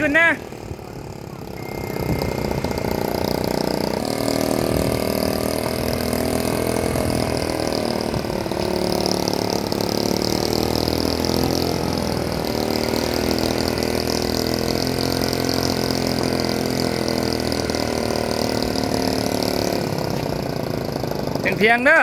ເປັນນະ ທ່ຽງໆເດີ.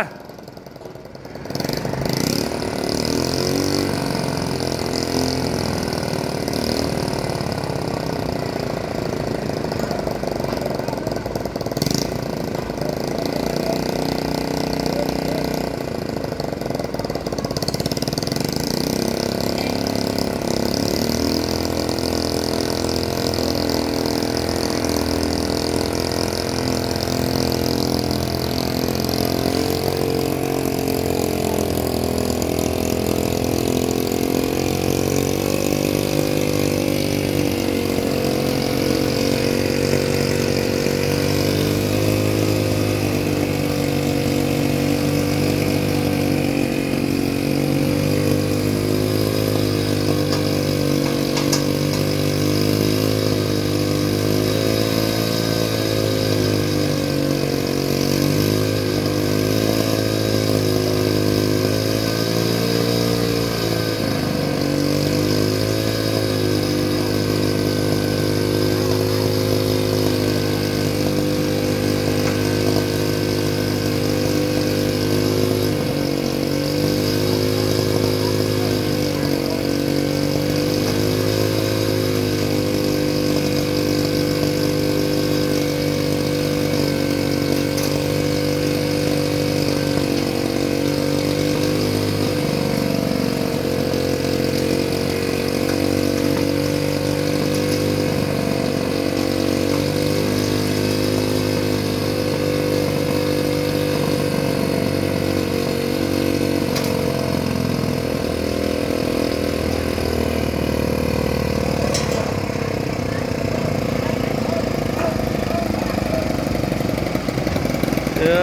ເອີ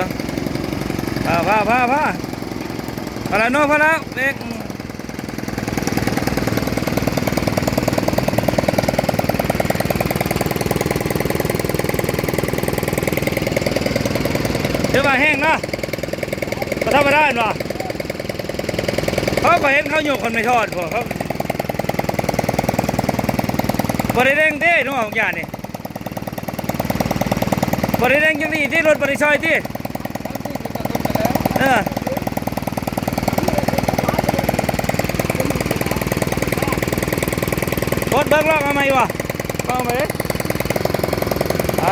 ພາ ພາ ພາ ພາ ພໍແລ້ວເນາະ ພໍແລ້ວ ເບຣກ ຖືວ່າແຮງເນາະ ບໍ່ທຳມະດາເນາະ ເຂົາກໍເຫັນເຂົາຍົກຂຶ້ນໄມ້ທ່ອນ ພວກເຂົາ ບໍ່ໄດ້ເລັ່ງເດ້ເນາະ ຂອງຢານີ້ ບໍ່ໄດ້ເລັ່ງຈັ່ງນີ້ຕິ ລົດບໍ່ໄດ້ຊ່ອຍຕິ ເອີ ກົດເບິ່ງ ລອງເອົາໃໝ່ບໍ່? ເອົາໃໝ່ເດ້ ໄປ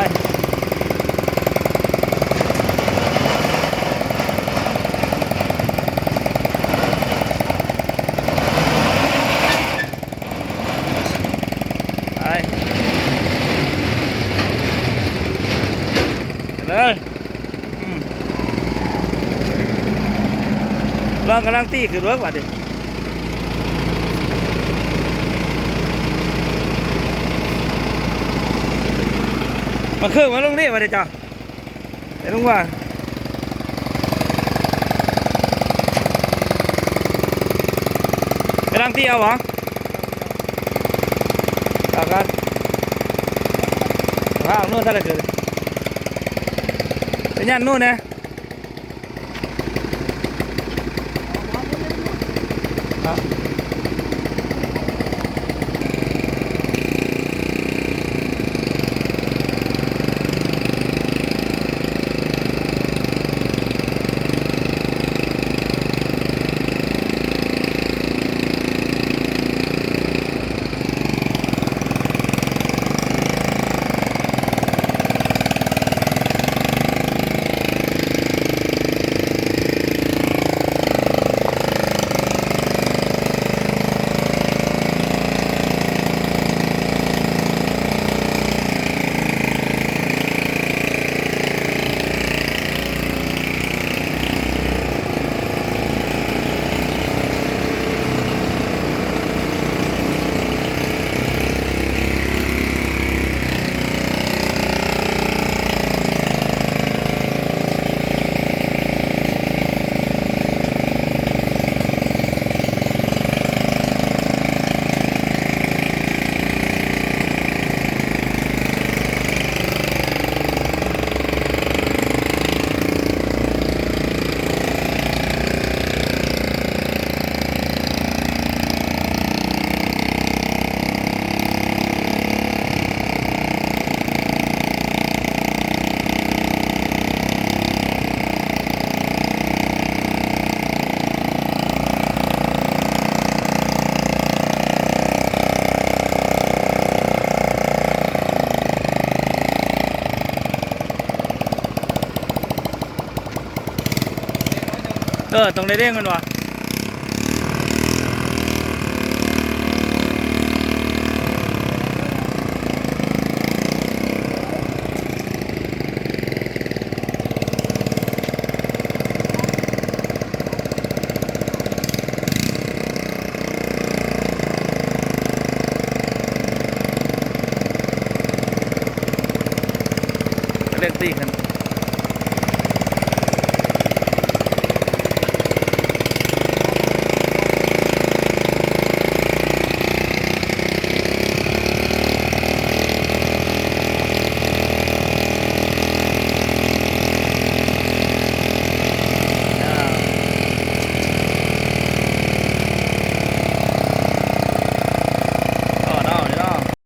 ໄປ ໄປເລີຍ ອືມ ລອງກຳລັງຕີຂຶ້ນເບິ່ງບາດນີ້ ມາເຄິ່ງມາລົງນີ້ບາດນີ້ເຈົ້າ ໄປລົງວ່າ ກຳລັງຕີເອົາຫວາ? ເອົາກັນ ພາອອກໂນ່ນຊະລະເກີນ ໄປຢ້ານໂນ່ນແດ່. ເອີ ຕ້ອງໄດ້ເລັ່ງແມ່ນບໍ່? ເລັກຕີຂະ